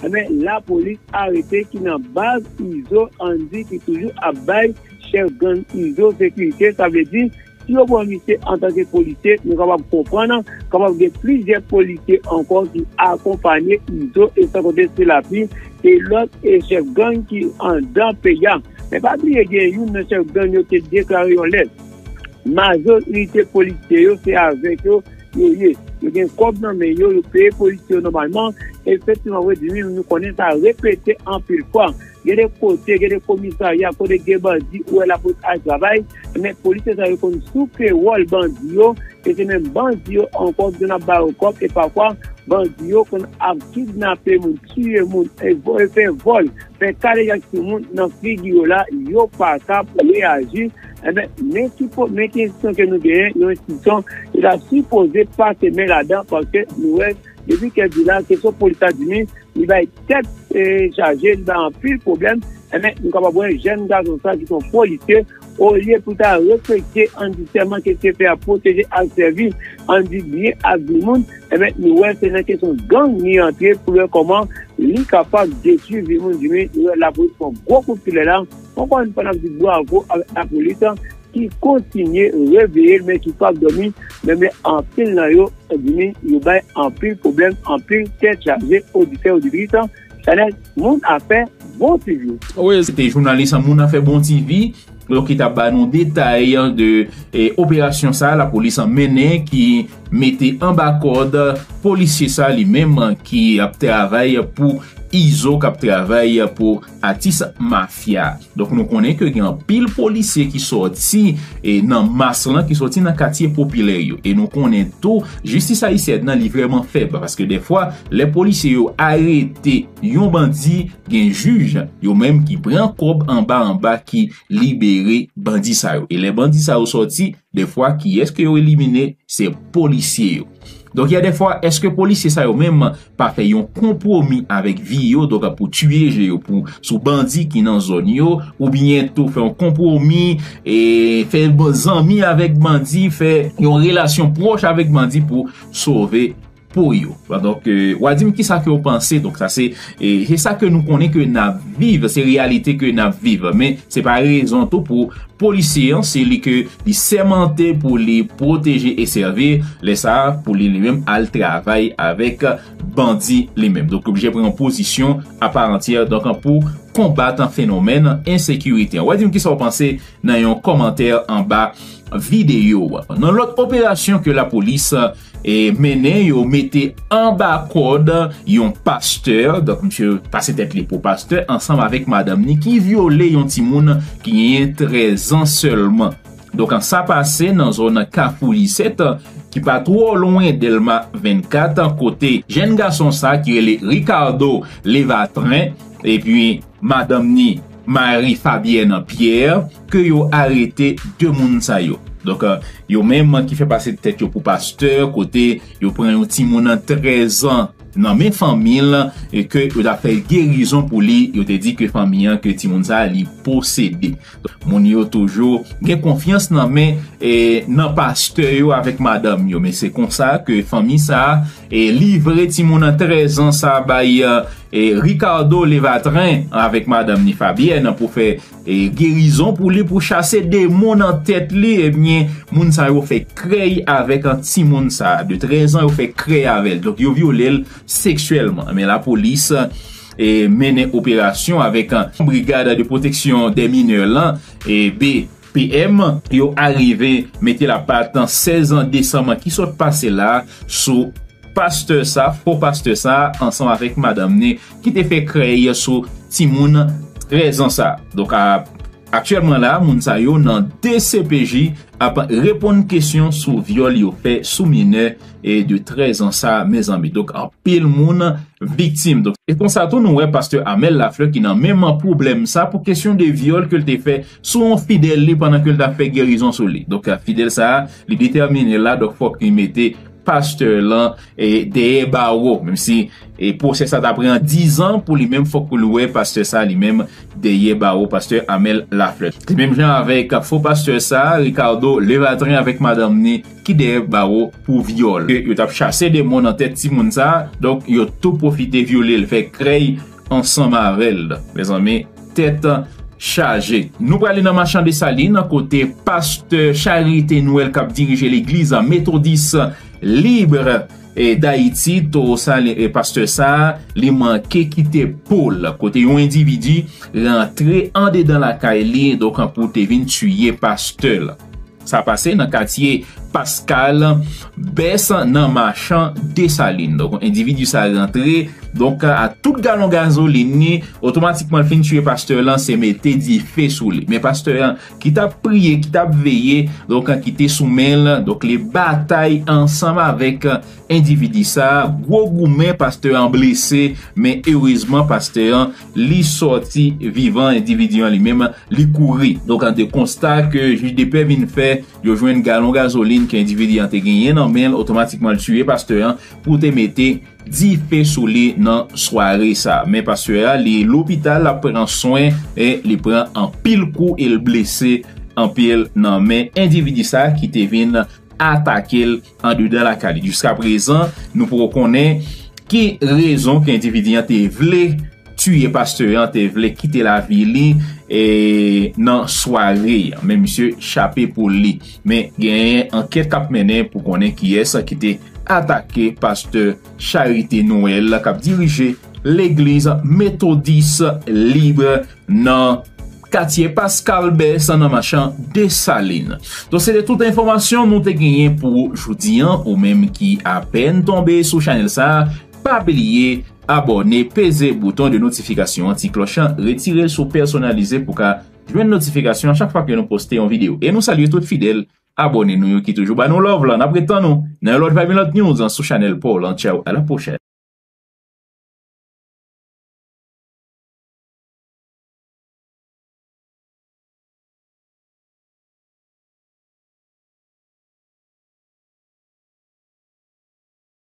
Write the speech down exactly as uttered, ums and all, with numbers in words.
Enben, lapolis arete ki nan baz Izo, Andy, ki toujou ap bay chèf gang Izo sekirite. Sa vle di, si yo pran misye antanke polisye, nou kapab konprann, kapab gen plizyè polisye ankò ki akonpanye Izo, e san konte Selapli e lòt e chèf gang ki anndan peyi a. Men pa bliye, gen youn nan chèf gang yo te deklare yon lè. Majorite polisye yo, se avèk yo yo ye. Yo gen kòb nan men yo, yo peye polisye yo nòmalman. Efektivman, vre di, wi, nou konnen sa repete anpil fwa. Gen de kote, gen de komisarya, kote gen bandi, ou wè lapolis al travay, men polisye sa yo konn souke wòl bandi yo, e se menm bandi yo ankò ki konn ap ba yo kòb, e pafwa, bandi yo konn ap kidnape moun, tiye moun, e vo-, e fè vòl, fè kadejak timoun nan figi yo la, yo pa ka reyaji. Enben, men ki po-, men ki enstitisyon ke nou genyen, yon enstitisyon ki ta sipoze pase men ladan, paske nou wè, depi kèk jou la, kesyon polis la di, men, li bay tèt, e, chaje, li bay anpil pwoblèm. Enben, nou kapab wè jèn gason sa ki se yon polisye, olye pou ta respekte andisyèman ke te fè a, pwoteje ak sèvi, ann di byen ak vi moun, enben, nou wè se nan kesyon gang li antre pou wè kòman li kapab detwi vi moun. Di men, nou wè lapolis pran gwo kout filè la. Ankò yon fwa, n ap di bwavo avèk lapolis ki kontinye reveye l, men ki p ap dòmi, men, men anpil nan yo, di men, yo bay anpil pwoblèm, anpil tèt chaje, oditè, oditris, Chanèl Moun Afè Bon T V. Wi, se te jounalis Moun Afè Bon T V, donk, ki t ap ba nou detay de, e, operasyon sa a lapolis an mennen, ki mete anba kòd polisye sa a li menm ki ap travay pou Izo, k ap travay pou atis mafya. Donk, nou konnen ke gen anpil polisye ki sòti, e, nan mas lan, ki sòti nan katye popilè yo. E nou konnen tou, jistis ayisyèn nan, li vrèman fèb, paske dèfwa, lè polisye yo arete yon bandi, gen jij yo menm ki pran kòb anba anba, ki libere bandi sa yo. E lè bandi sa yo sòti, dèfwa, kiyès ke yo elimine? Se polisye yo. Donk, gen dèfwa, èske polisye sa yo menm pa fè yon konpwomi avèk vi yo, donk, pou tiye je yo pou, sou bandi ki nan zòn yo, oubyen tou fè yon konpwomi, e fè bon zanmi avèk bandi, fè yon relasyon pwòch avèk bandi pou sove po yo? Donk, e, w a di m kisa ke w panse. Donk, sa se, e, se sa ke nou konnen ke n ap viv, se reyalite ke n ap viv. Men, se pa rezon tou pou polisye an, se li ke li sèmante pou li pwoteje e sèvi, lè sa a, pou li, li menm al travay avèk bandi li menm. Donk, li oblije pran yon pozisyon aparantyè, donk, pou konbat fenomèn ensekirite an. W a di m kisa w panse nan yon kòmantè anba videyo a. Nan lòt operasyon ke lapolis, e, mennen, yo mete anba kòd yon pastè, donk misye pase tèt li pou pastè, ansanm avèk madanm ni ki vyole yon timoun ki genyen trèz an sèlman. Donk, sa pase nan zòn Kafou Lisèt, ki pa twò lwen Dèlma vennkat, kote jèn gason sa ki rele Ricardo Levatren, epi madanm ni Marie Fabienne Pierre, ke yo arete de moun sa yo. Donk, e, yo menm ki fè pase tèt yo pou pastè, kote yo pran yon timoun trèz an nan men fanmi l, e ke yo ta fè gerizon pou li, yo te di ke fanmi an, ke timoun sa a, li posede. Moun yo toujou gen konfyans nan men, e, nan pastè yo avèk madanm yo. Men se konsa ke fanmi sa a, e, livre timoun an trèz an sa a bay, e, Ricardo Levatren avèk madanm ni Fabienne pou fè, e, gerizon pou li, pou chase demon nan tèt li. Ebyen, moun sa yo fè krèy avèk timoun sa a de trèz an, yo fè krèy avè l. Donk, yo vyole l seksyèlman. Men lapolis, e, mennen operasyon avèk, e, Brigad de Protection des Mineurs lan, e, B P M, yo arive mete lapat sèz desanm ki sot pase la sou pastè sa, fo pastè sa, ansanm avèk madanm ni, ki te fè krèy sou timoun trèz an sa. Donk, a, aktyèlman la, moun sa yo nan D C P J ap reponn kesyon sou vyòl yo fè sou minè, e, de trèz an sa, mezanmi. Donk, anpil moun viktim. Donk, e konsa tou, nou wè pastè Amel Lafleur ki nan menm pwoblèm sa pou kesyon de vyòl ke l te fè sou yon fidèl li pandan ke l t ap fè gerizon sou li. Donk, fidèl sa a, li detèmine la, donk, fòk li mete pastè lan e dèyè bawo, menm si e pwosè sa ta pran dizan pou li menm, fòk pou l wè pastè sa li menm dèyè bawo, pastè Amel Lafleur. Se menm jan avèk fo pastè sa, Ricardo Levatrin avèk madanm ni ki dèyè bawo pou vyòl. Yo t ap chase demon nan tèt timoun sa, donk yo tou pwofite vyole l, fè krèy ansanm avè l. Mezanmi, tèt chaje. Nou prale nan Machan Desalin, kote pastè Charité Noël k ap dirije legliz Metodis Lib e Dayiti, towo sa, li- e pastè sa, li manke kite po l, kote yon endividi rantre andedan lakay li, donk pou te vin tiye pastè l. Sa pase nan katye Pascal Bess nan Machan Desalin. Donk, endividi sa rantre, donk, a tout galon gazolin ni, otomatikman l fin tiye pastè lan, se mete dife sou li. Men pastè an, ki t ap priye, ki t ap veye, donk, ki te sou men l, donk, li batay ansanm avèk endividi sa, gwo goumen, pastè an blese, men erezman, pastè an, li sòti vivan, endividi an li menm, li kouri. Donk, an de konsta ke jij de pè vin fè, yo jwenn galon gazolin ke endividi an te genyen nan men l, otomatikman l tiye pastè an pou te mete dife sou li nan sware sa. Men pastè a, li lopital, l ap pran swen, e li pran anpil kou e l blese anpil nan men endividi sa ki te vin atake l andedan lakay li. Jiska prezan, nou poko konnen ki rezon ke endividi an te vle tiye pastè an, te vle kite lavi li e nan sware an. Men misye chape pou li. Men genyen ankèt k ap mennen pou konnen kiyès ki te atake pastè Charité Noël k ap dirije legliz Metodis Lib nan katye Pascal Bess nan Machan Desalin. Donk, se te tout enfòmasyon nou te genyen pou jodi an. Ou menm ki apèn tonbe sou chanèl sa, pa bliye abòne, peze bouton de notifikasyon an, ti klòch an, retire l sou pèsonalize pou ka jwenn notifikasyon a chak fwa ke nou poste yon videyo. E nou salye tout fidèl abòne nou yo ki toujou ba nou love la. N ap ret tann nou nan yon lòt Vibe, yon lòt news sou chanèl pa w lan. Tchaw, a la pwochèn.